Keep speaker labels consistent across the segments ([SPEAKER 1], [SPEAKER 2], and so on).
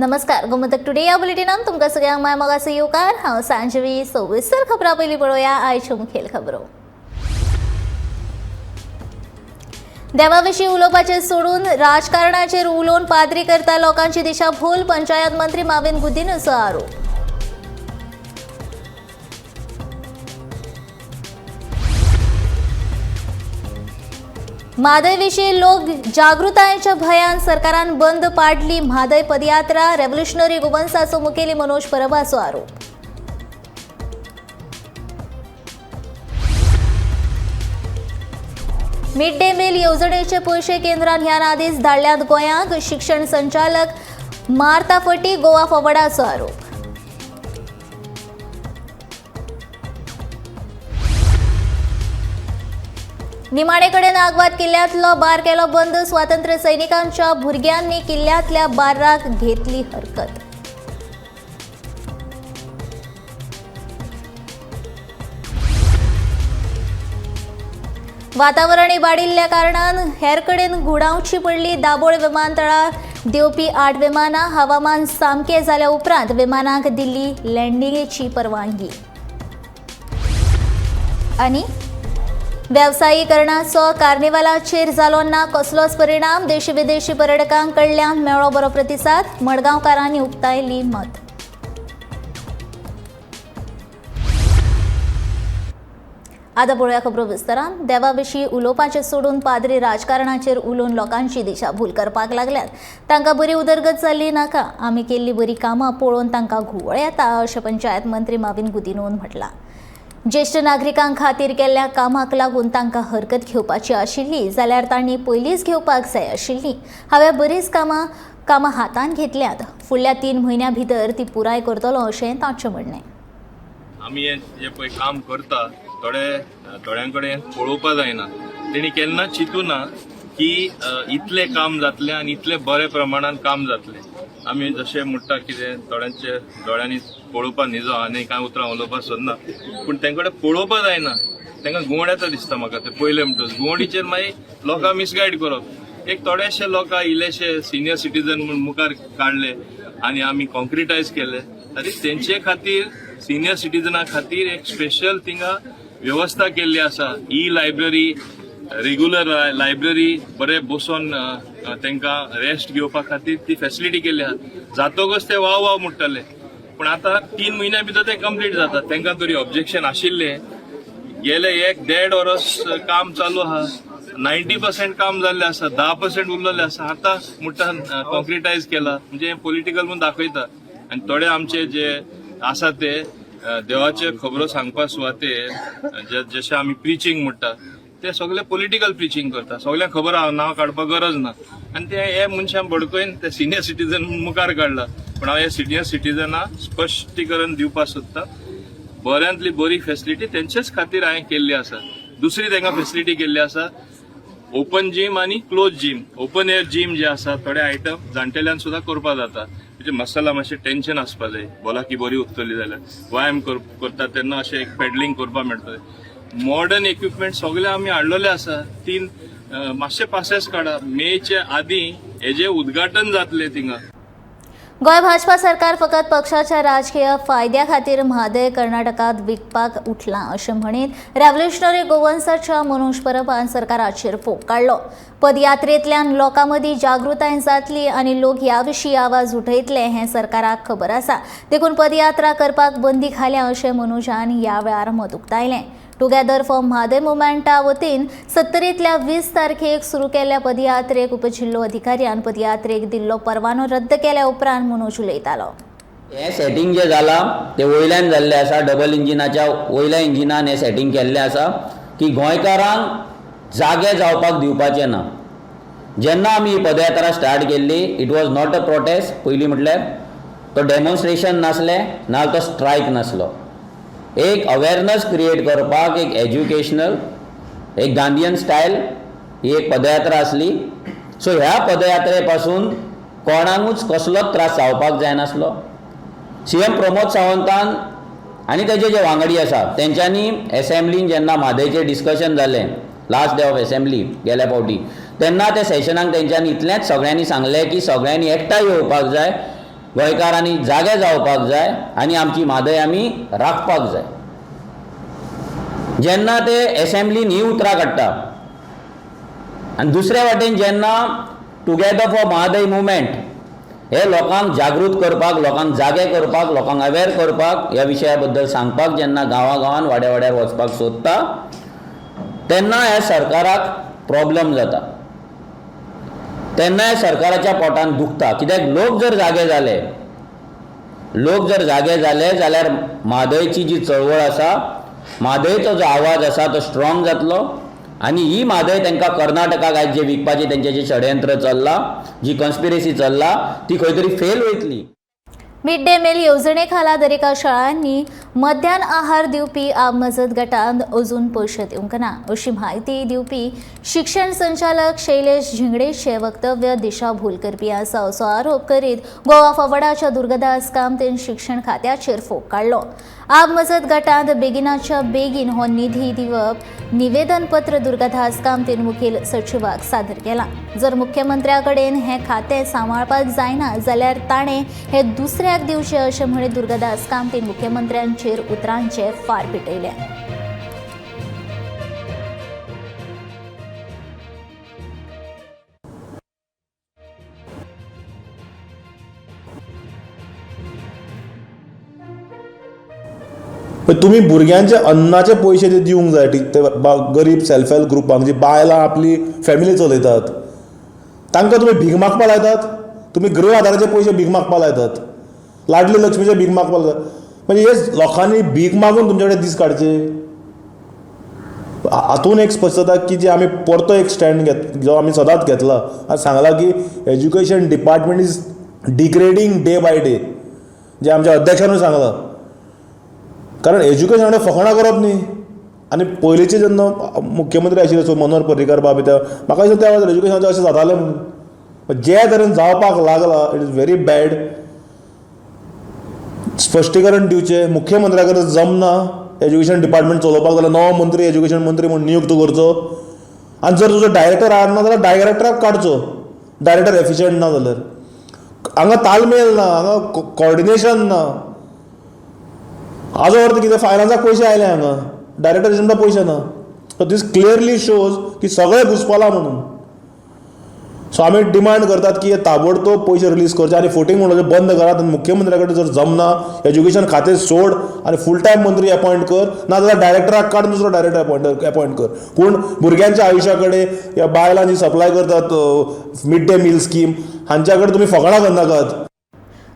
[SPEAKER 1] नमस्कार, गोमंतक टुडे या बुलेटिनान तुमकां सगळ्यांक माय मोगाचो येवकार. हांव सांजवी. सविस्तर खबरां पयलीं पळोवया आयच्यो मुखेल खबरो. देवा विशीं उलोवपाचें सोडून राजकारणाचेर उलोवन पाद्री करता लोकांची दिशाभूल, पंचायत मंत्री माविन गुदिन्होचो आरोप. म्हादय विशीं लोक जागृतायेच्या भंयान सरकारान बंद पाडली म्हादय पदयात्रा, रेव्होल्युशनरी गोवन्साचो मुखेली मनोज परबाचो आरोप. मिड डे मील येवजणेचे पयशे केंद्रान ह्यान आदींच धाडल्यात गोंयांक, शिक्षण संचालक मार्ता फटी, गोवा फॉवर्डाचो आरोप. निमाणे कडेन आगवाद किल्ल्यांतलो बार केलो बंद, स्वातंत्र्य सैनिकांच्या भुरग्यांनी किल्ल्यांतल्या बार्राक घेतली हरकत. वातावरण इबाडिल्ल्या कारणान हेर कडेन घुंवडावची पडली दाबोळ विमानतळार देंवपी 8 विमानां. हवामान सामकें जाल्या उपरांत विमानांक दिल्ली लँडिंगेची परवानगी. आनी वेवसायीकरणाचो कार्निवालाचेर जालो ना कसलोच परिणाम, देशी विदेशी पर्यटकां कडल्यान मेळ्ळो बरो प्रतिसाद, मडगांवकारांनी उक्तायली मत. आतां पळोवया खबरो विस्तारान. देवा विशीं उलोवपाचें सोडून पाद्री राजकारणाचेर उलोवन लोकांची दिशाभूल करपाक लागल्यात. तांकां बरी उदरगत जाल्ली नाका, आमी केल्ली बरी कामां पळोवन तांकां घुंवळ येता अशें पंचायत मंत्री माविन गुदिन्होन म्हटलां. ज्येश्ठ नागरिकां खातीर केल्ल्या कामाक लागून तांकां हरकत घेवपाची आशिल्ली जाल्यार तांणी पयलींच घेवपाक जाय आशिल्ली. हांवें बरीच कामां हातांत घेतल्यात, फुडल्या 3 म्हयन्यां भितर ती पुराय करतलो अशें तांचें म्हणणें.
[SPEAKER 2] आमी हें जें पळय काम करता थोड्यां कडेन पळोवपा जायना. तेणी केन्ना चिंतू ना की इतलें काम जातलें आनी इतलें बऱ्या प्रमाणान काम जातलें. आमी जशें म्हणटा कितें थोड्यांचे दोळ्यांनी पळोवपा न्हिजो आनी कांय उतरां उलोवपाक सोदना, पूण तेंकडे कडेन पळोवपा जायना, तांकां घुंवड येता दिसता म्हाका. ते पयलें म्हणटच घुंवडीचेर मागीर लोकांक मिसगायड करप. एक थोडेशे लोकां इल्लेशे सिनियर सिटीजन म्हूण मुखार काडले आनी आमी कॉन्क्रिटायज केले. आनी तेंचे खातीर सिनियर सिटीजना खातीर एक स्पेशल थिंगा वेवस्था केल्ली आसा. ई लायब्ररी, रेगुलर लायब्ररी, बरे बसोन तांकां रेस्ट घेवपा खातीर ती फेसिलिटी केल्ली आसा. जातकच ते वाव वाव म्हणटले, पूण आतां 3 म्हयन्या भितर ते कंप्लीट जाता. तांकां तरी ऑब्जेक्शन आशिल्लें. गेले 1-1.5 वर्स काम चालू आहा, 90% काम जाल्लें आसा, 10% उरलेलें आसा. आतां म्हणटा कॉन्क्रिटायज केला, म्हणजे पॉलिटिकल म्हूण दाखयता. आनी थोडे आमचे जे आसा ते देवाचे खबरो सांगपा सुवातेर जशें आमी प्रिचींग म्हणटा ते सगळे पॉलिटिकल प्रिचींग करता. सगळ्यांक खबर आहा, नांव काडपाक गरज ना. आनी ते हे मनशां बडकयन ते सिनियर सिटीजन मुखार काडला. पूण हांव हे सिनियर सिटीजना स्पश्टीकरण दिवपाक सोदता, बऱ्यांतली बरी फेसिलिटी तेंचेच खातीर हांवें केल्ली आसा. दुसरी तांकां फेसिलिटी केल्ली आसा ओपन जीम आनी close gym. Open air gym जे आसा थोडे आयटम जाणटेल्यान सुद्दां करपाक जाता. म्हणजे मसाला मातशें टेन्शन आसपा जाय, भलायकी बरी उरतली जाल्यार व्यायाम करता तेन्ना अशें एक पेडलिंग करपाक मेळटलें. मॉडर्न इक्विपमेंट सगळे आमी हाडलेले आसा. 3 मातशे पासेस काडा, मेच्या आदीं हेजें उद्घाटन जातलें थिंगा.
[SPEAKER 1] गोंय भाजपा सरकार फकत पक्षाच्या राजकीय फायद्या खातीर म्हादय कर्नाटकांत विकपाक उठलां अशें म्हणीत रेव्होल्युशनरी गोवन्साच्या मनोज परबान सरकाराचेर फोग काडलो. पदयात्रेंतल्यान लोकां मदीं जागृताय जातली आनी लोक ह्या विशीं आवाज उठयतले हें सरकाराक खबर आसा, देखून पदयात्रा करपाक बंदी घाल्या अशें मनोजान ह्या वेळार मत उक्तायलें. टुगेदर फॉर म्हादय मुवमेंटा वतीन 70 20 तारखेक सुरू केल्ल्या पदयात्रेक उपजिल्लो अधिकाऱ्यान पदयात्रेक दिल्लो परवानो रद्द केल्या उपरांत मनोज उलयतालो.
[SPEAKER 3] हें सेटिंग जें जालां तें वयल्यान जाल्लें आसा. डबल इंजिनाच्या वयल्या इंजिनान हें सेटिंग केल्लें आसा की गोंयकारांक जागे जावपाक दिवपाचें ना. जेन्ना आमी ही पदयात्रा स्टार्ट केल्ली, it was not a protest. पयलीं म्हटल्यार तो डेमॉन्स्ट्रेशन नासलें, ना तो स्ट्रायक नासलो. एक अवेरनस क्रिएट करपाक एक एज्युकेशनल, एक गांधीयन स्टायल ही एक पदयात्रा आसली. सो ह्या पदयात्रे पासून कोणाकूच कसलोच त्रास जावपाक जायनासलो. सीएम प्रमोद सावंतान आनी तेजे जे वांगडी आसा तेंच्यांनी एसेंब्लीन जेन्ना म्हादयचेर डिस्कशन जालें, लास्ट डे ऑफ एसेंब्ली गेल्या फावटी, तेन्ना त्या सेशनाक तेंच्यांनी इतलेंच सगळ्यांनी सांगलें की सगळ्यांनी एकठांय येवपाक जाय. गोंयकारांनी जागे जावपाक जाय आनी आमची म्हादय आमी राखपाक जाय. जेन्ना ते एसेंब्लीन हीं उतरां काडटा आनी दुसरे वाटेन जेन्ना टुगेदर फॉर म्हादय मुवमेंट हे लोकांक जागृत करपाक, लोकांक जागे करपाक, लोकांक अवेर करपाक, ह्या विशया बद्दल सांगपाक जेन्ना गांवा गांवान वाड्या वाड्यार वचपाक सोदता तेन्ना ह्या सरकाराक प्रॉब्लम जाता, तेन्ना ह्या सरकाराच्या पोटान दुखता. कित्याक लोक जर जागे जाले, लोक जर जागे जाले जाल्यार म्हादयची जी चळवळ आसा, म्हादयचो जो आवाज आसा तो स्ट्रॉंग जातलो आनी ही म्हादय तांकां कर्नाटकाक आयज जे विकपाचें तेंचें जें षडयंत्र चल्लां, जी कॉन्स्पिरसी चल्ला ती खंय तरी फेल वयतली.
[SPEAKER 1] मिड डे मील येवजणे खाला दरेका शाळांनी मध्यान आहार दिवपी आप मजत गटांत अजून पयशे दिवंक ना अशी म्हायती दिवपी शिक्षण संचालक शैलेश झिंगडेचे वक्तव्य दिशाभूल करपी आसा असो आरोप करीत गोवा फॉवर्डाच्या दुर्गदास कामतीन शिक्षण खात्याचेर फोग काडलो. आप मजत गटांत बेगिनाच्या बेगीन हो निधी दिवप निवेदनपत्र दुर्गादास कामतीन मुखेल सचिवाक सादर केलां. जर मुख्यमंत्र्या कडेन हें खातें सांबाळपाक जायना जाल्यार ताणें हें दुसऱ्याक दिवचें अशें म्हणीत दुर्गादास कामतीन मुख्यमंत्र्यांचेर उतरांचे फार पेटयले.
[SPEAKER 4] तुमी भुरग्यांचे अन्नाचे पयशे जे दिवंक जाय ते गरीब सेल्फ हेल्प ग्रुपांक, जी बायलां आपली फॅमिली चलयतात तांकां तुमी भीक मागपा लायतात, तुमी गृह आधाराचे पयशे भीक मागपा लायतात, लाडली लक्ष्मीचे भीक मागपा लायतात. म्हणजे हे लोकांनी भीक मागून तुमचे कडेन दीस काडचे. हातून एक स्पश्टता की जे आमी परतो एक स्टँड घेत जो आमी सदांच घेतला आनी सांगला की education department is degrading day by day, जे आमच्या अध्यक्षानूय सांगलां. कारण एज्युकेशना कडेन फकाणां करप न्ही. आनी पयलींचे जेन्ना मुख्यमंत्री आशिल्ले सो मनोहर पर्रीकार बाब, त्या म्हाका दिसता त्या वेळार एज्युकेशनाचें अशें जातालें म्हणून. जे तरेन जावपाक लागला it is very bad. स्पश्टीकरण दिवचें, मुख्यमंत्र्या कडेन जमना एज्युकेशन डिपार्टमेंट चलोवपाक जाल्यार नवो मंत्री एज्युकेशन मंत्री म्हूण नियुक्त करचो आनी जर तुजो डायरेक्टर ना जाल्यार डायरेक्टराक काडचो, डायरेक्टर एफिशियंट ना जाल्यार. हांगा तालमेल ना, हांगा कॉर्डिनेशन ना. हाजो अर्थ कितें, फायनान्साक पयशे आयले हांगा, डायरेक्टर जनरल पयशे ना. सो दीस क्लियरली शोज की सगळें घुसपलां म्हणून. सो आमी डिमांड करतात की ताबडतोब पयशे रिलीज करचे आनी फोटींग म्हणून बंद करात. आनी मुख्यमंत्र्या कडेन जर जमना एज्युकेशन खातें सोड आनी फूल टायम मंत्री अपॉयंट कर, ना जाल्यार डायरेक्टराक काड, दुसरो डायरेक्टर अपॉयंट कर. पूण भुरग्यांच्या आयुश्या कडेन या बायलां जी सप्लाय करतात मिड डे मील स्कीम हांच्या कडेन तुमी फकाणां करनाकात.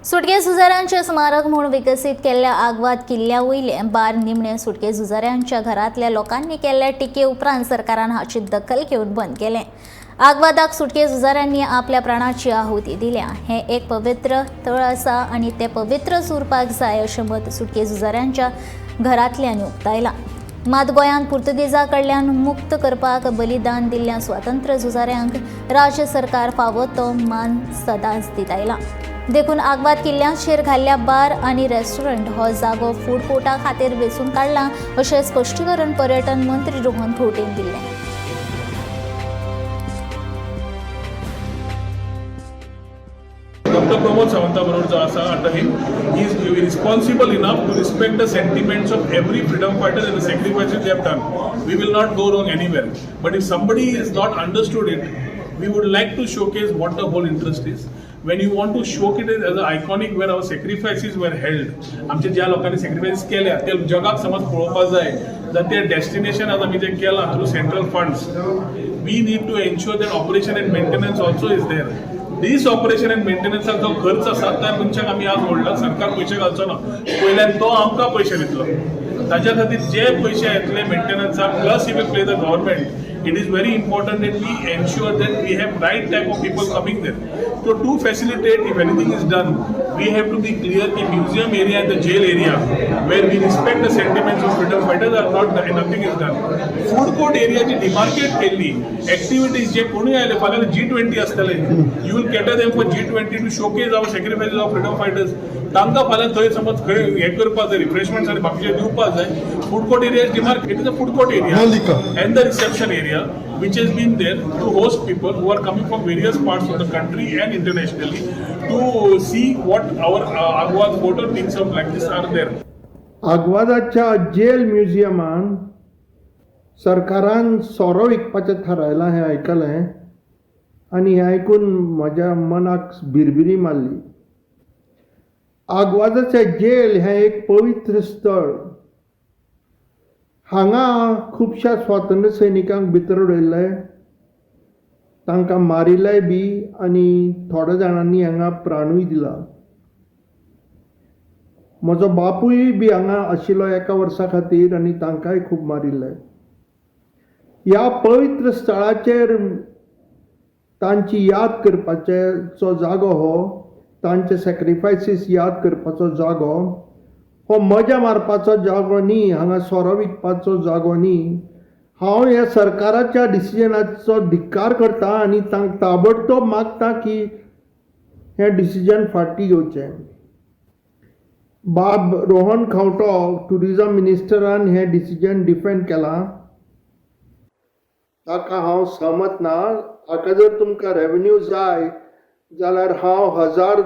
[SPEAKER 1] सुटके झुजाऱ्यांचे स्मारक म्हूण विकसीत केल्ल्या आगवाद किल्ल्या वयले बार निमणे सुटके झुजाऱ्यांच्या घरांतल्या लोकांनी केल्ल्या टिके उपरांत सरकारान हाची दखल घेवन बंद केलें. आगवादाक सुटके झुजाऱ्यांनी आपल्या प्राणाची आहुती दिल्या. हें एक पवित्र थळ आसा आनी तें पवित्रच उरपाक जाय अशें मत सुटके झुजाऱ्यांच्या घरांतल्यान उक्तायलां. मात गोंयांत पुर्तुगेजा कडल्यान मुक्त करपाक बलिदान दिल्ल्या स्वातंत्र्य झुजाऱ्यांक राज्य सरकार फावो तो मान सदांच दित आयला. देखून आगवाद किल्ल्याचेर घाल्ल्या बार आनी रेस्टॉरंट हो जागो फूड कोर्टा खातीर वेंचून काडला अशें स्पश्टीकरण पर्यटन मंत्री रोहन खंवटेन दिल्लें.
[SPEAKER 5] डॉक्टर प्रमोद सावंता बरोबर जो आसा under him, he is responsible enough to respect the sentiments of every freedom fighter and the sacrifices they have done. We will not go wrong anywhere. But if somebody is not understood it, we would like to showcase what the whole interest is. When you want to showcase it as an iconic where our sacrifices were held, आमचे ज्या लोकांनी sacrifice केल्या ते जगाक समज पळोवपाक जाय जाल्यार ते डेस्टिनेशन आज आमी जें केलां through central funds, we need to ensure that operation and maintenance also is there. This operation and मेंटेनन्साक जो खर्च आसा त्या मनशाक आमी आज व्हडला, सरकार पयशे घालचो ना, पयल्यान तो आमकां पयशे दितलो. ताच्या खातीर जे पयशे येतले मेंटेनन्साक plus he will play the government. It is very important that we ensure that we have right type of people coming there. So to facilitate, if anything is done, we have to be clear the museum area and the jail area where we respect the sentiments of freedom fighters are not, nothing is done. Food court area ji demarcate केल्ली activities जे कोणूय आयले फाल्यां G20 आसतले, you will cater them for G20 to showcase our sacrifices of freedom fighters. तांकां फाल्यां थंय समज खंय हें करपाक जाय, रिफ्रेशमेंट्स आनी बाकीचे दिवपाक जाय. Food court area is demarcated, it is a food court area and the reception area. area which has been there to host people who are coming from various parts of the country and internationally to see what our Aguada Fort or things of like this are there.
[SPEAKER 6] आग्वादाच्या jail म्युझियमान सरकारान सोरो विकपाचें थारायलां हें आयकलें आनी हें आयकून म्हज्या मनाक भिरभिरी मारली. आग्वादाचें जेल हें एक पवित्र स्थळ. हांगा खुबश्या स्वातंत्र्य सैनिकांक भितर उडयल्ले, तांकां मारिल्लेय बी आनी थोड्या जाणांनी हांगा प्राणूय दिला. म्हजो बापूय बी हांगा आशिल्लो एका वर्सा खातीर आनी तांकांय खूब मारिल्ले. ह्या पवित्र स्थळाचेर तांची याद करपाचो जागो हो, तांचे सॅक्रिफायसीस याद करपाचो जागो हो, मजा मारपाचो जागो न्ही, हांगा सोरो विकपाचो जागो न्ही. हांव ह्या सरकाराच्या डिसिजनाचो धिक्कार करता आनी तांकां ताबडतोब मागता की हें डिसिजन फाटीं घेवचें. बाब रोहन खंवटो ट्युरिजम मिनिस्टरान हें डिसिजन डिफेंड केलां, ताका हांव सहमत ना. हाका जर तुमकां रेवेन्यू जाय जाल्यार हांव 1000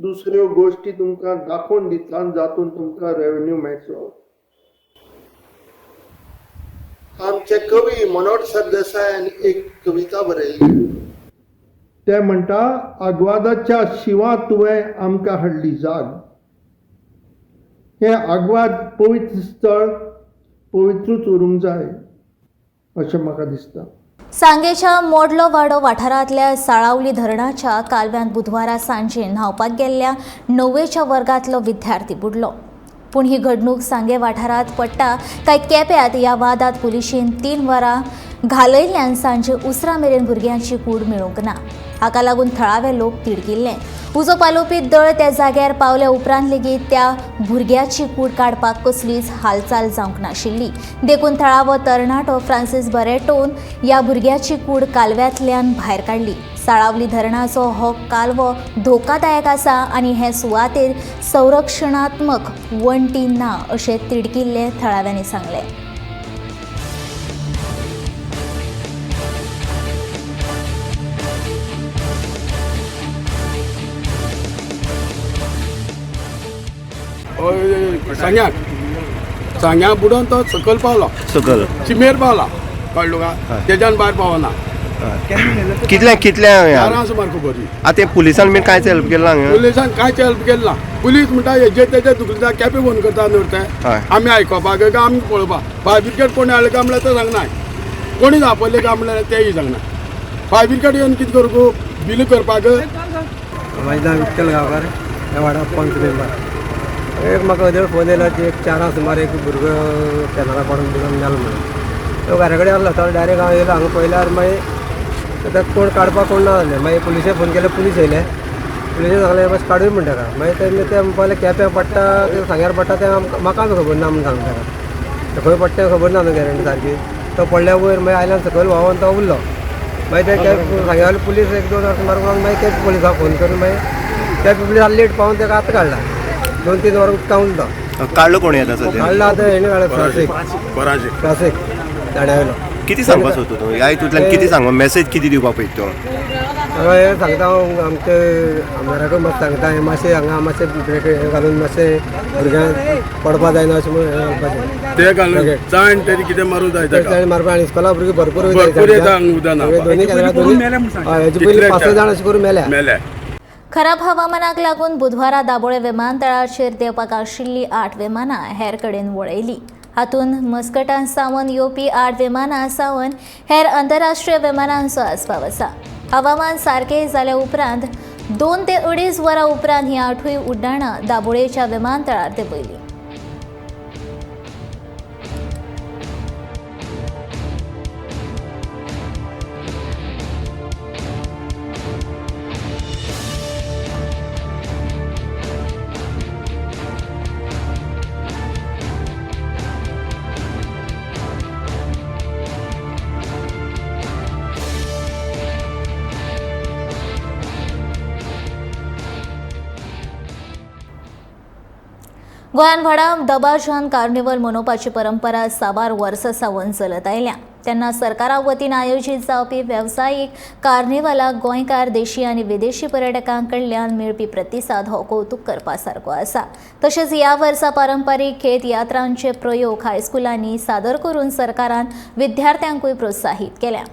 [SPEAKER 6] दुसऱ्यो गोश्टी तुमकां दाखोवन दितलो जातून तुमकां रेवेन्यू मेळटलो. आमचे कवी मनोहर सरदेसायान एक कविता बरयली, ते म्हणटा, आग्वादाच्या शिवा तुवें आमकां हाडली जाग. हें आग्वाद पवित्र स्थळ पवित्रूच उरूंक जाय अशें म्हाका दिसता.
[SPEAKER 1] सांगेच्या मोडलो वाडो वाठारांतल्या साळावली धरणाच्या कालव्यांत बुधवारा सांजे न्हांवपाक गेल्ल्या 9वेच्या वर्गांतलो विद्यार्थी बुडलो. पूण ही घडणूक सांगे वाठारांत पडटा काय केप्यांत ह्या वादांत पुलिशेन 3 वरां घालयल्ल्यान सांजे उसरां मेरेन भुरग्यांची कूड मेळूंक ना. हाका लागून थळावे लोक तिडकिल्ले. उजो पालोवपी दळ त्या जाग्यार पावल्या उपरांत लेगीत त्या भुरग्याची कूड काडपाक कसलीच हालचाल जावंक नाशिल्ली. देखून थळावो तरणाटो फ्रांसीस बरेटोन ह्या भुरग्याची कूड कालव्यांतल्यान भायर काडली. साळावली धरणाचो हो कालवो धोकादायक आसा आनी हे सुवातेर संरक्षणात्मक वण्टी ना अशें तिडकिल्ले थळाव्यांनी सांगलें.
[SPEAKER 7] सांग्याक सांग्या बुडोवन तो सकयल पावलो,
[SPEAKER 8] सकयल
[SPEAKER 7] शिमेर पावला, कळ्ळो का? तेज्यान भायर पावना.
[SPEAKER 8] कितल्या कितल्या
[SPEAKER 7] 11 सुमार खबर.
[SPEAKER 8] आतां पुलिसान बीन कांयच हेल्प केला हांगा?
[SPEAKER 7] पुलिसान कांयच हेल्प केलें ना. पुलीस म्हणटा हेजे तेजे दुखता केपे फोन करता न्हय ते आमी आयकोपाक काय आमी पळोवपाक. फायर ब्रिगेड कोणी हाडले काय म्हणल्यार ते सांगनाय, कोणी आपयले काय म्हणल्यार तेय सांगना. फायर ब्रिगेड येवन कितें करूं बील करपाक?
[SPEAKER 9] म्हाजें नांव विठ्ठल गांवकार, ह्या वाड्यार पंच मेंबर. एक म्हाका अदर फोन येयला की एक 4 सुमार एक भुरगो कॅनला पडून बुडून मेलो म्हणून. तो घरा कडेन आसलो तो डायरेक्ट हांव येयलो हांगा पळयल्यार मागीर आतां कोण काडपाक कोण ना जालें. मागीर पुलिशे फोन केले, पुलीस येयले. पुलिशे सांगलें बस काडूय म्हण ताका. मागीर तेमी ते म्हणपाक केप्यां पडटा सांग्यार पडटा तें आमकां म्हाका बी खबर ना म्हूण सांगता ताका. खंय पडटा तें खबर ना न्हू गॅरंटी सारकी. तो पडल्या वयर मागीर आयल्यान सकयल व्हांवोन तो उरलो. मागीर ते सांग्यावयले पुलीस 1-2 वरां सुमार मागीर केपें पुलिसाक फोन करून मागीर केपें पुलिसाक लेट पावून ताका आतां काडला. 2-3 वरां उदकां उरलो.
[SPEAKER 8] काडलो कोणी आतां सद्या?
[SPEAKER 9] काडला आतां हेणें काडला, फ्रांसीक फ्रांसीक दाड्या वयलो.
[SPEAKER 8] कितें सांगपाक सोदता तूं ह्या हितूंतल्यान? कितें सांग, मॅसेज कितें दिवपाक पळयता तूं?
[SPEAKER 9] हांगा हें सांगता हांव आमचे आमदाराकूय मातशें सांगता, हें मातशें हांगा मातशें ब्रेक हें घालून मातशें भुरग्यांक पडपा जायना अशें म्हणून हें घालपाचें.
[SPEAKER 7] ते घालून जाण तेणी कितें मारूंक जाय ताका.
[SPEAKER 9] ताणें मारपा आनी इस्कोला भुरगीं भरपूर
[SPEAKER 7] भरपूर येता हांगा उदकांत न्हांवपाक.
[SPEAKER 9] दोनी केन्ना दोनी हय हेजे पयलीं 5-6 जाण अशें करून मेल्या.
[SPEAKER 7] मेल्या.
[SPEAKER 1] खराब हवामानाक लागून बुधवारा दाबोळे विमानतळाचेर देंवपाक आशिल्लीं 8 विमानां हेर कडेन वळयलीं. हातूंत मस्कटान सावन येवपी 8 विमानां सावन हेर आंतरराष्ट्रीय विमानांचो आस्पाव आसा. हवामान सारकें जाल्या उपरांत 2 ते 2.5 वरां उपरांत ही 8 उड्डाणां दाबोळेच्या विमानतळार देंवयलीं. गोंयांत व्हडा दबाज्यान कार्निवल मनोवपाची परंपरा साबार वर्सां सावन चलत आयल्या. तेन्ना सरकारा वतीन आयोजीत जावपी वेवसायीक कार्निवालाक गोंयकार देशी आनी विदेशी पर्यटकां कडल्यान मेळपी प्रतिसाद हो कौतुक करपा सारको आसा. तशेंच ह्या वर्सा पारंपारीक खेळ तियात्रांचे प्रयोग हायस्कुलांनी सादर करून सरकारान विद्यार्थ्यांकूय प्रोत्साहीत केल्या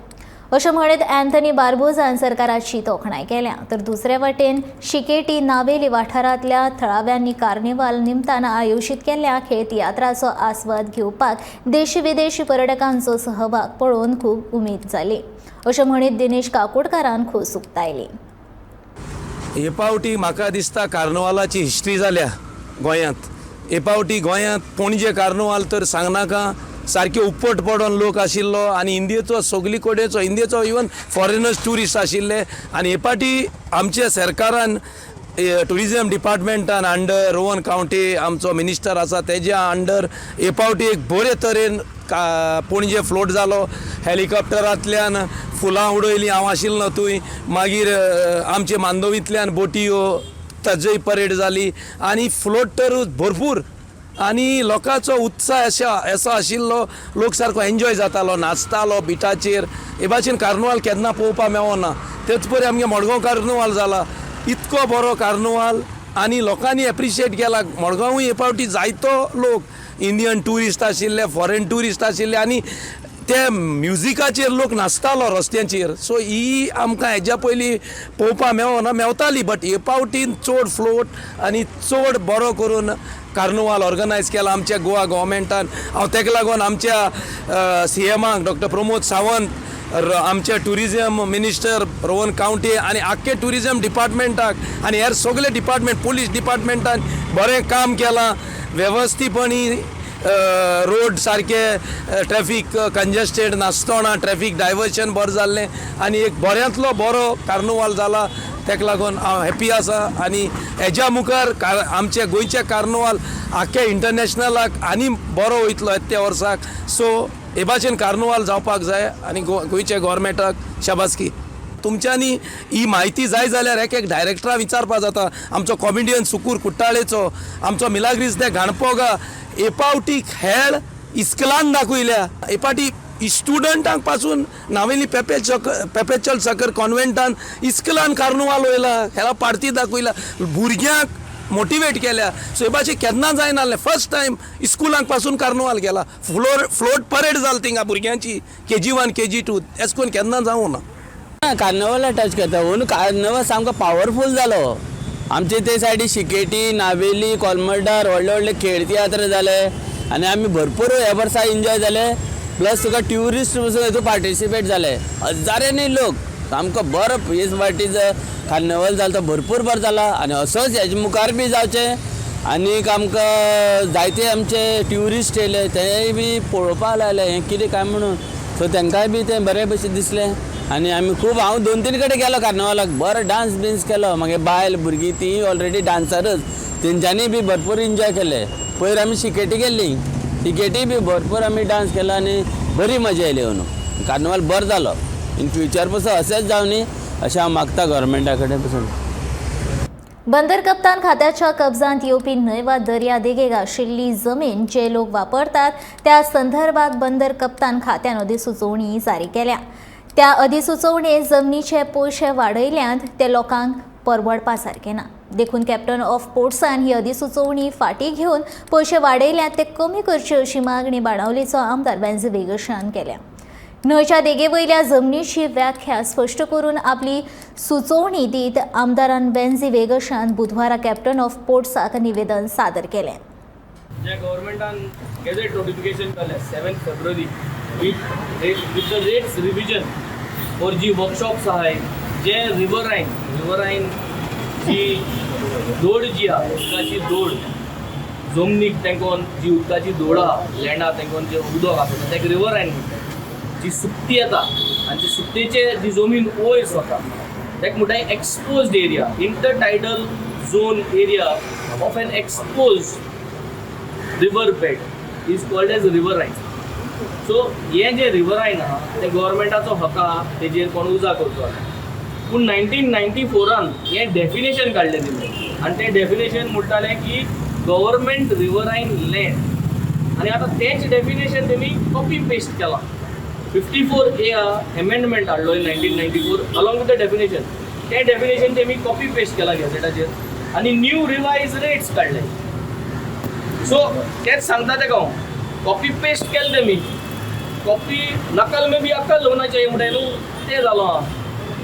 [SPEAKER 1] अशें म्हणीत अँथनी बार्बोजान सरकाराची तोखणाय केल्या. तर दुसरे वटेन शिकेटी नावेली वाठारांतल्या थळाव्यांनी कार्निवाल निमतान आयोजीत केल्ल्या खेळ तियात्राचो आस्वाद घेवपाक देशी विदेशी पर्यटकांचो सहभाग पळोवन खूब उमेद जाली अशें म्हणीत दिनेश काकोडकारान खोस उक्तायली.
[SPEAKER 10] हे पावटी म्हाका दिसता कार्नवालाची हिस्ट्री जाल्या गोंयांत. हे पावटी गोंयांत पणजे कार्नवाल तर सांगनाका, सारके उपट पडोन लोक आशिल्लो आनी इंडियेचो सगली कडेचो इंडियेचो इवन फॉरेनर्स ट्युरिस्ट आशिल्ले. आनी हे पाटी आमच्या सरकारान ट्युरिजम डिपार्टमेंटान अंडर रोहन कावंटे आमचो मिनिस्टर आसा तेज्या अंडर हे पावटी एक बरे तरेन पणजे फ्लोट जालो. हेलिकॉप्टरांतल्यान फुलां उडयलीं, हांव आशिल्लो थंय. मागीर आमचे मांडवींतल्यान बोटयो ताजोय परेड जाली आनी फ्लोट तर भरपूर आनी लोकांचो उत्साह असो आशिल्लो, लोक सारको एन्जॉय जातालो, नाचतालो बिटाचेर. हे भाशेन कार्नवाल केन्ना पळोवपाक मेळना. तेच परी आमगे मडगांव कार्नवाल जाला, इतको बरो कार्नवाल आनी लोकांनी एप्रिशिएट केला. मडगांवूय हे पावटी जायतो लोक इंडियन ट्युरिस्ट आशिल्ले, फॉरेन ट्युरिस्ट आशिल्ले आनी ते म्युजिकाचेर लोक नाचतालो रस्त्यांचेर. सो ही आमकां हेज्या पयलीं पळोवपाक मेळना, मेवताली, बट हे पावटीन चड फ्लोट आनी चड बरो करून कार्नवाल ऑर्गनायज केला आमच्या गोवा गव्हर्मेंटान. हांव तेका लागून आमच्या सीएमाक डॉक्टर प्रमोद सावंत, आमचे ट्युरिजम मिनिस्टर रोहन कावंटे आनी आख्खे ट्युरिजम डिपार्टमेंटाक आनी हेर सगळे डिपार्टमेंट पुलीस डिपार्टमेंटान बरें काम केलां. वेवस्थीपणी रोड सारके ट्रॅफीक कंजस्टेड नासतना ट्रॅफीक डायवर्शन बरें जाल्लें आनी एक बऱ्यांतलो बरो कार्नवाल जाला. तेका लागून हांव हॅपी आसा आनी हेज्या मुखार आमचे गोंयचे कार्नवाल आख्खे इंटरनॅशनलाक आनी बरो वयतलो त्या वर्साक. सो हे भाशेन कार्नवाल जावपाक जाय आनी गोंयच्या गोवोरमेंटाक शाबासकी. तुमच्यांनी ही म्हायती जाय जाल्यार एक एक डायरेक्टरा विचारपा जाता. आमचो कॉमेडियन सुकूर कुट्टाळेचो, आमचो मिलाग्रीस दे गाणपोगा हे पावटी खेळ इस्कलान दाखयल्या. हे पावटी स्टुडंटांक पासून नावेली पेपेचल सकर कॉन्वेंटान इस्कलान कार्नवाल वयला, खेळा पार्टी दाखयला, भुरग्यांक मोटिवेट केल्या. सो हे भाशेन केन्ना जायना, फर्स्ट टायम इस्कुलांक पासून कार्नवाल केला. फ्लोट परेड जाली थिंगा भुरग्यांची KG 1 KG 2 एस करून केन्ना जावं ना.
[SPEAKER 11] कार्नवला टच करता म्हणून कार्नवल सामको पावरफूल जालो. आमचे ते सायडी शिकेटी, नावेली, कोलमर्डार व्हडले व्हडले खेळ तियात्र जाले आनी आमी भरपूर ह्या वर्सा एन्जॉय जाले. प्लस तुका ट्युरिस्ट पसून हितून पार्टिसिपेट जाले, हजारांनी लोक. सामको बरो हेच पार्टीचो कार्नवल जालो तो भरपूर बरो जाला आनी असोच हेजे मुखार बी जावचें. आनीक आमकां जायते आमचे ट्युरिस्ट येयले, तेय बी पळोवपाक लागले हें कितें काय म्हणून. सो तांकांय बी तें बरें भशेन दिसलें आनी आमी खूब, हांव 2-3 कडेन गेलो कार्नवालाक, बरो डांस बिन्स केलो. मागीर बायल भुरगीं तीं ऑलरेडी डांसरच, तेंच्यांनी बी भरपूर एन्जॉय केले. पयर आमी शिकेटी गेल्ली, शिकेटी बी भरपूर आमी डांस केलो आनी बरी मजा येयली. अंदू कार्नवाल बरो जालो. इन फ्युचर पसून अशेंच जावं न्ही अशें हांव मागता गव्हर्मेंटा कडेन पसून.
[SPEAKER 1] बंदर कप्तान खात्याच्या कब्जांत येवपी न्हंय वा दर्या देगेक आशिल्ली जमीन जे लोक वापरतात त्या संदर्भात बंदर कप्तान खात्यान अधिसुचोवणी जारी केल्या. त्या अधिसुचोवणेत जमनीचे पयशे वाडयल्यात ते लोकांक परवडपा सारके ना, देखून कॅप्टन ऑफ पोर्ट्सान ही अधिसुचोवणी फाटीं घेवन पयशे वाडयल्यात ते कमी करचे अशी मागणी बाणावलीचो आमदार वेन्झी वेगशान केल्या. न्हंयच्या देगेवयल्या जमनीची व्याख्या स्पश्ट करून आपली सुचोवणी दीत आमदारान वेन्झी वेगशान बुधवारा कॅप्टन ऑफ पोर्ट्साक निवेदन सादर केलें.
[SPEAKER 12] जे गव्हर्मेंटान गॅझेट नोटिफिकेशन केलें 7 February with the rates revision for G workshops आहाय, जे रिवरायन जी दोड जी आहा उदकाची दोड जमनीक तेंकोन जी उदकाची दोड आहा लँडा तेंकोन जे उदक आसा ताका रिवरायन म्हणटा. जी सुकती येता आनी जी सुकतेचे जी जमीन वयर वता ताका म्हणटा exposed area, intertidal zone area of an exposed river bed is called as riverine. So हें जें रिवरायन आहा तें गव्हर्मेंटाचो हक आहा, तेजेर कोण उजा करचो आहा. पूण 1994 हें डेफिनेशन काडलें तेणी आनी तें डेफिनेशन म्हणटालें की गव्हर्मेंट रिवरायन लँड, आनी आतां तेंच डेफिनेशन तेणी कॉपी पेस्ट केलां. 54A amendment हाडलो in 1994 along with the definition. ते डेफिनेशन तेमी कॉपी पेस्ट केला गॅझेटाचेर आनी न्यू रिवायज रेट्स काडले. सो तेच सांगता तेका हांव, कॉपी पेस्ट केलें तेमी. कॉपी नकल में भी अकल होना चाहिए म्हणटाय न्हू, तें जालो आहा.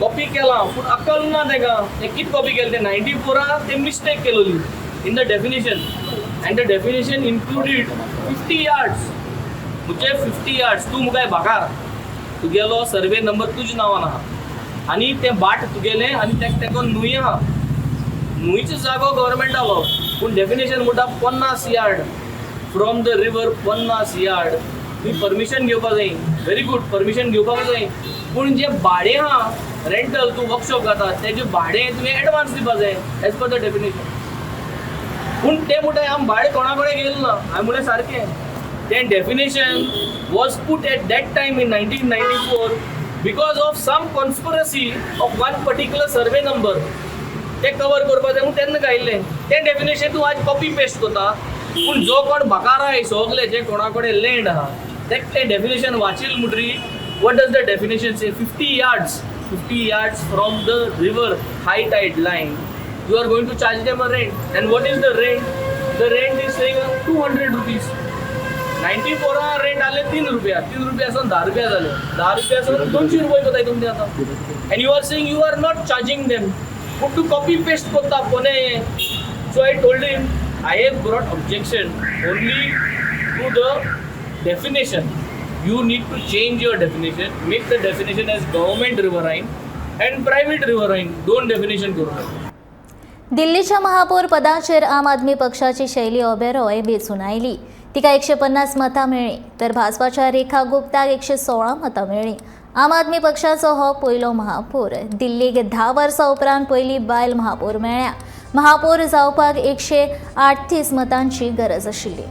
[SPEAKER 12] कॉपी केलां पूण अकल ना तेका. तें कितें कॉपी केलें तें 94 ते mistake केलोली in the definition, and the definition included 50 yards. म्हणजे 50 यार्ड्स तूं मुखार भाकार, तुगेलो सर्वे नंबर तुज्या नांवान आहा आनी तें भाट तुगेलें आनी तेका तेंकोन न्हूंय आहा. न्हूंयचो जागो गव्हर्मेंटालो, पूण डेफिनेशन म्हणटा 50 yard from the river. 50 yard तुवें परमिशन घेवपाक जाय. व्हेरी गूड, परमिशन घेवपाक जाय, पूण जें भाडें आहा रेंटल तूं वर्कशॉप घाता तेजें भाडें तुवें एडवांस दिवपाक जाय एज पर the definition. पूण ते म्हणटा आमी भाडें कोणा कडेन घेयलें ना. हांवें म्हणलें सारकें, तें definition was put at that time in 1994 because of some conspiracy of one particular survey number. ते कवर करपाक जाय म्हूण तेन्ना घायिल्लें तें डेफिनेशन तूं आज कॉपी पेस्ट करता. पूण जो कोण भाकार आहाय सगले जे कोणा कडेन लँड आहा तेका तें डेफिनेशन वाचिल म्हणटरी what does the definition say? 50 yards, 50 yards from the river high tide line you are going to charge them a rent. And what is the rent? The rent is saying 200 rupees. 94 rent आले 3 रुपया, 3 रुपया सावन 10 रुपया जाले, 10 रुपया सावन 200 रुपये कोताय तुमचे आतां. And you are saying you are not charging them, पूण तूं कॉपी पेस्ट करता कोणे. So I told him I have brought objection only to the definition. You need to change your definition, make the definition as government riverine and private riverine. दोन definition करूं नाका.
[SPEAKER 1] दिल्लीच्या महापौर पदाचेर आम आदमी पक्षाची शैली ओबेरॉय वेंचून आयली. तिका 150 मतां मेळ्ळीं तर भाजपाच्या रेखा गुप्ताक 116 मतां मेळ्ळीं. आम आदमी पक्षाचो हो पयलो महापौर. दिल्लीक 10 वर्सां उपरांत पयली बायल महापौर मेळ्ळ्या. महापौर जावपाक 138 मतांची गरज आशिल्ली.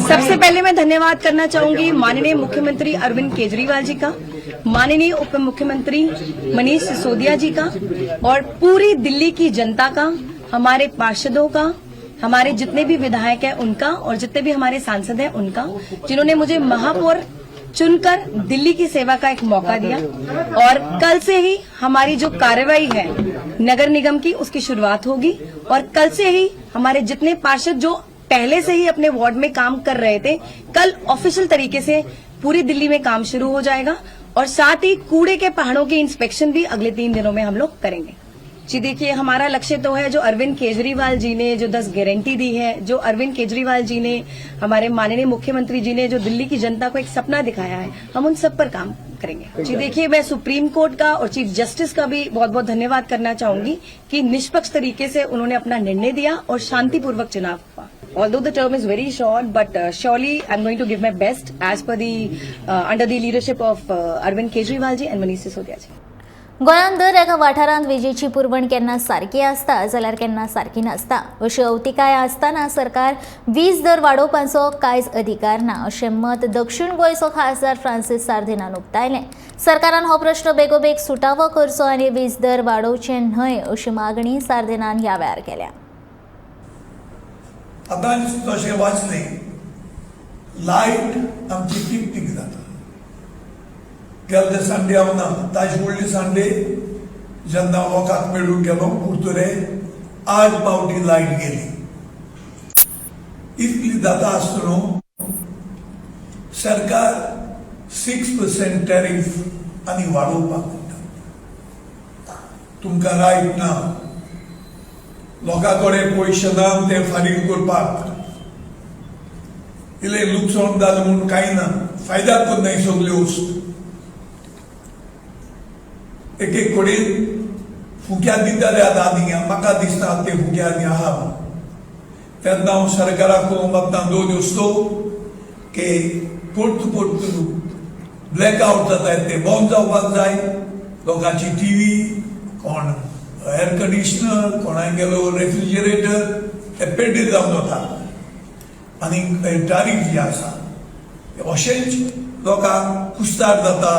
[SPEAKER 13] सबसे पहले मैं धन्यवाद करना चाहूंगी माननीय मुख्यमंत्री अरविंद केजरीवाल जी का, माननीय उप मुख्यमंत्री मनीष सिसोदिया जी का और पूरी दिल्ली की जनता का, हमारे पार्षदों का, हमारे जितने भी विधायक हैं उनका और जितने भी हमारे सांसद हैं उनका, जिन्होंने मुझे महापौर चुनकर दिल्ली की सेवा का एक मौका दिया। और कल से ही हमारी जो कार्रवाई है नगर निगम की उसकी शुरुआत होगी और कल से ही हमारे जितने पार्षद जो पहले से ही अपने वार्ड में काम कर रहे थे, कल ऑफिशियल तरीके से पूरी दिल्ली में काम शुरू हो जाएगा। और साथ ही कूड़े के पहाड़ों की इंस्पेक्शन भी अगले 3 दिनों में हम लोग करेंगे। जी देखिए, हमारा लक्ष्य तो है जो अरविंद केजरीवाल जी ने जो 10 गारंटी दी है, जो अरविंद केजरीवाल जी ने, हमारे माननीय मुख्यमंत्री जी ने जो दिल्ली की जनता को एक सपना दिखाया है, हम उन सब पर काम करेंगे। जी देखिए, मैं सुप्रीम कोर्ट का और चीफ जस्टिस का भी बहुत बहुत धन्यवाद करना चाहूंगी कि निष्पक्ष तरीके से उन्होंने अपना निर्णय दिया और शांतिपूर्वक चुनाव हुआ। Although the term is very short, but surely I'm going to give my best as per the under the leadership of Arvind Kejriwal ji and Manish Sisodia ji.
[SPEAKER 1] गोंयांत दर एका वाठारांत विजेची पुरवण केन्ना सारकी आसता जाल्यार केन्ना सारकी नासता. अशी अवतिकाय आसतना सरकार वीज दर वाडोवपाचो कांयच अधिकार ना अशें मत दक्षिण गोंयचो खासदार फ्रांसीस सार्दिनान उक्तायलें. सरकारान हो प्रश्न बेगोबेग सुटावो करचो आनी वीज दर वाडोवचे न्हय अशी मागणी सार्दिनान ह्या वेळार केल्या.
[SPEAKER 14] आतां तशें वाचलें, लायट आमची टिकटीक जाता. गेल्ले संडे हांव ना, ताजे फुडले संडे जेन्ना वोकाक मेळूंक गेलो कुर्तुरे, 8 पावटी लायट गेली. इतली जाता आसतना सरकार 6% टॅरीफ आनी वाडोवपाक म्हणटा. तुमकां रायट ना, लोकां कडेन पयशे ना ते फारीक करपाक. इल्लें लुकसाण जालें म्हूण कांय ना, फायद्याक करनाय सगल्यो वस्तू. एक एक कडेन फुक्या दिताले आतां आनी म्हाका दिसता ते फुक्या आनी आहा. तेन्ना हांव सरकाराक मागता दोन वस्तू की परतू परतू ब्लॅक आवट जाता ते बंद जावपाक जाय. लोकांची टीव्ही, कोण एअर कंडिशनर, कोणागेलो रेफ्रिजरेटर ते पेड्डेर जावन वता. आनी तारीफ जी आसा अशेंच लोकांक कुस्तार जाता.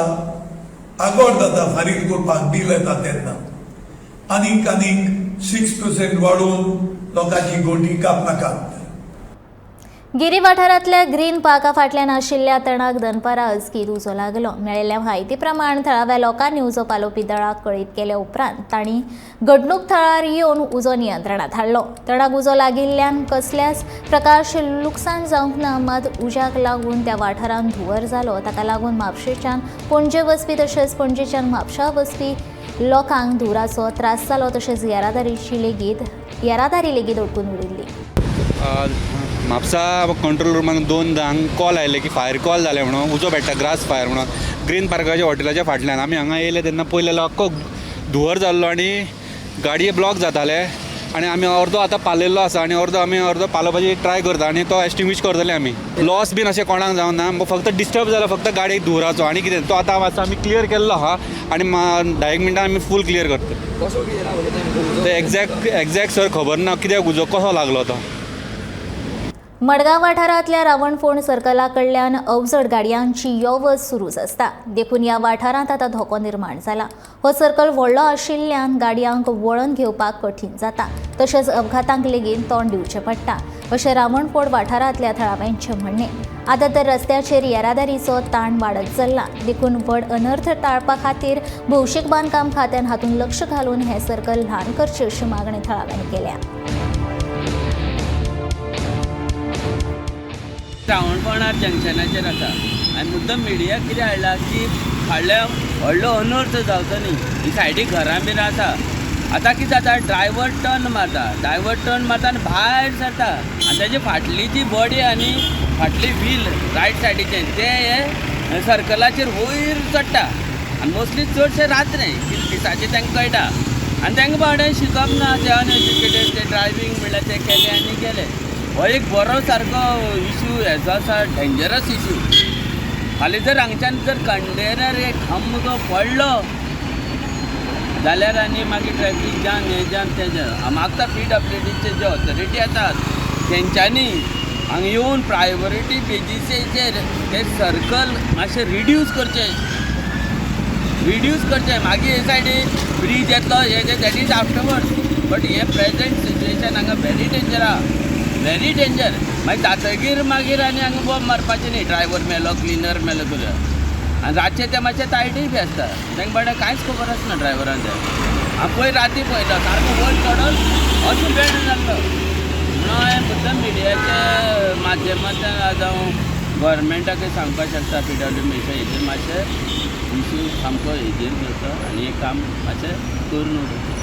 [SPEAKER 14] आगोर जाता फारीक करपाक बील येता तेन्ना. आनीक आनीक 6% वाडोवन लोकांची गोटी कापनाकात.
[SPEAKER 1] गिरी वाठारांतल्या ग्रीन पार्का फाटल्यान आशिल्ल्या तणाक दनपारां अचकीत उजो लागलो. मेळिल्ल्या म्हायती प्रमाण थळाव्या लोकांनी उजो पालोवपी दळाक कळीत केल्या उपरांत तांणी घडणूक थळार येवन उजो नियंत्रणात हाडलो. तणाक उजो लागिल्ल्यान कसल्याच प्रकारचें लुकसाण जावंक ना, मात उज्याक लागून त्या वाठारांत धुंवर जालो. ताका लागून म्हापशेंच्यान पणजे वचपी तशेंच पणजेच्यान म्हापशा वचपी लोकांक धुंवराचो त्रास जालो. तशेंच येरादारी लेगीत अडकून उरिल्ली.
[SPEAKER 15] म्हापसा कंट्रोल रुमान 2 जाणांक कॉल आयले की फायर कॉल जालें म्हणून, उजो पेट्टा, ग्रास फायर म्हणून, ग्रीन पार्काच्या हॉटेलाच्या फाटल्यान. आमी हांगा येयले तेन्ना पयलें जाल्यार अख्खो धुंवर जाल्लो आनी गाडये ब्लॉक जाताले आनी आमी अर्दो आतां पालयल्लो आसा आनी अर्दो आमी अर्दो पालोवपाची ट्राय करता आनी तो एक्सटिंग्विश करतले आमी. लॉस बीन अशें कोणाक जावना ना, फक्त डिस्टर्ब जालो फक्त गाडयेक धुंवराचो आनी कितें. तो आतां मातसो आमी क्लियर केल्लो आहा आनी 10 एक मिनटां आमी फूल क्लियर करतले. ते एग्जॅक्ट एग्जॅक्ट सर खबर ना कित्याक उजो कसो लागलो तो.
[SPEAKER 1] मडगांव वाठारांतल्या रावणफोंड सर्कला कडल्यान अवजड गाडयांची यो वच सुरूच आसता. देखून ह्या वाठारांत आतां धोको निर्माण जाला. हो सर्कल व्हडलो आशिल्ल्यान गाडयांक वळण घेवपाक कठीण जाता, तशेंच अपघातांक लेगीत तोंड दिवचें पडटा, अशें रावणफोंड वाठारांतल्या थळाव्यांचें म्हणणें. आतां तर रस्त्याचेर येरादारीचो ताण वाडत चल्ला. देखून व्हड अनर्थ टाळपा खातीर भौशीक बांदकाम खात्यान हातूंत लक्ष घालून हें सर्कल ल्हान करचें, अशी मागणी थळाव्यांनी केल्या.
[SPEAKER 11] रावणफोंडार जंक्शनाचेर आसा आनी मुद्दम मिडियाक कितें हाडला की फाडल्या व्हडलो अनर्थ जावचो न्ही. ही सायडीक घरां बिरां आसा. आतां कितें जाता, ड्रायवर टर्न मारता, ड्रायवर टर्न मारता आनी भायर सरता आनी तेजी फाटली जी बॉडी आनी फाटली व्हील रायट सायडीचें तें हे सर्कलाचेर वयर चडटा. आनी मोस्टली चडशे रात्रे, कितें दिसाचें तांकां कळटा आनी तांकां बाबड्यांक शिकप ना. ते अनएज्युकेटेड, ते ड्रायवींग म्हणल्यार ते केले आनी गेले. हो एक बरो सारको इशू हेजो आसा, डेंजरस इशू. हालीं जर हांगच्यान जर कंटेनर एक हमको पडलो जाल्यार आनी मागीर ट्रॅफीक जाम, हें जाम, तें जाम. हांव मागता पीडब्ल्यूडीचे जे ऑथॉरिटी आसात तेंच्यांनी हांगा येवन प्रायोरिटी बेजीसेचेर ते सर्कल मातशें रिड्यूस करचें, रिड्यूस करचें. मागीर हे सायडीन ब्रीज येतलो, हे ते that is afterward, but hey present situation हांगा व्हेरी डेंजर आहा, व्हेरी डेंजर. मागीर जातगीर मागीर आनी हांगा बॉम्ब मारपाचें न्ही, ड्रायवर मेलो, क्लिनर मेलो करून. आनी रातचे ते मातशे तायटय बी आसता, तांकां बाबड्या कांयच खबर आसना ड्रायवरांक. हांव पयर राती पळयलो, सारको वयर चडोन अशें बेंड जाल्लो. म्हणून हांवें मुद्दम मिडियाच्या माध्यमांतल्यान आज हांव गव्हर्मेंटाकय सांगपाक शकता, पीडब्ल्यू मिनिस्टर हेजेर मातशें इशू सामको हेजेर घेवचो आनी हें काम मातशें करून उडोवचें.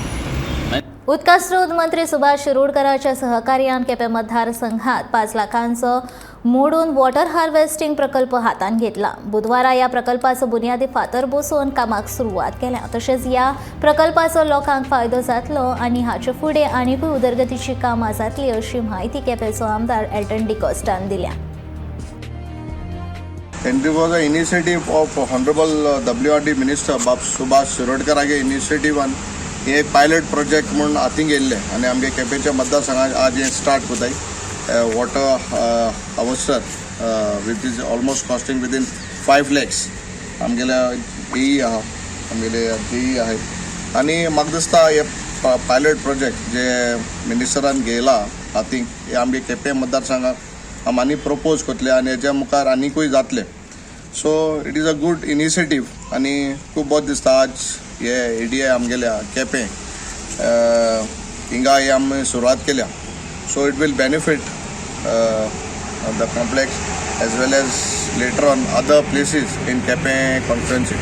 [SPEAKER 1] उदका स्रोत मंत्री सुभाष शिरोडकराच्या सहकार्यान केपें मतदारसंघात 5 लाखांचो मोडून वॉटर हार्वेस्टिंग प्रकल्प हातांत घेतला. बुधवारा ह्या प्रकल्पाचो बुन्यादी फातर बसोवन कामाक सुरवात केल्या. तशेंच ह्या प्रकल्पाचो लोकांक फायदो जातलो आनी हाचे फुडें आनिकूय उदरगतीची कामां जातली, अशी म्हायती केपेंचो आमदार एल्टन डिकॉस्टान दिल्या.
[SPEAKER 16] And it was an initiative of Honorable WRD Minister बाब सुभाष शिरोडकरागे इनिशिएटिव्हान हे एक पायलट प्रोजेक्ट म्हूण हातीन घेयल्लें आनी आमगे केपेंच्या मतदारसंघात आज हें स्टार्ट करताय, water harvester, which is almost costing within 5 lakhs. आमगेल्या एई आहा, आमगेले जेई आहाय आनी म्हाका दिसता हे पायलट प्रोजेक्ट जे मिनिस्टरान घेयला हातीक, हे आमगे केपें मतदारसंघाक आमी आनी प्रपोज करतले आनी हेच्या मुखार आनिकूय जातले. So it is a good initiative आनी खूब बरें दिसता आज हे एरिया आमगेल्या केपें हिंगा हे आमी सुरवात केल्या. So it will benefit the complex as well as later on other places in Quepem constituency.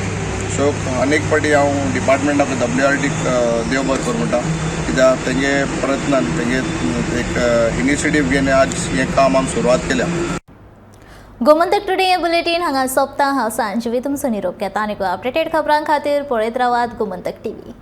[SPEAKER 16] So अनेक फावटी हांव डिपार्टमेंट ऑफ डब्ल्यू आर डीक देव बरें करूं म्हणटा, कित्याक तेंगे प्रयत्नान, तेंगे एक इनिशिएटीव घेवन आज हें काम आमी सुरवात केल्या.
[SPEAKER 1] गोमंतक टुडे हे बुलेटीन हांगा सोंपता. हांव सांजवी तुमचो निरोप घेता. आनी अपडेटेड खबरां खातीर पळयत रावात गोमंतक टीव्ही.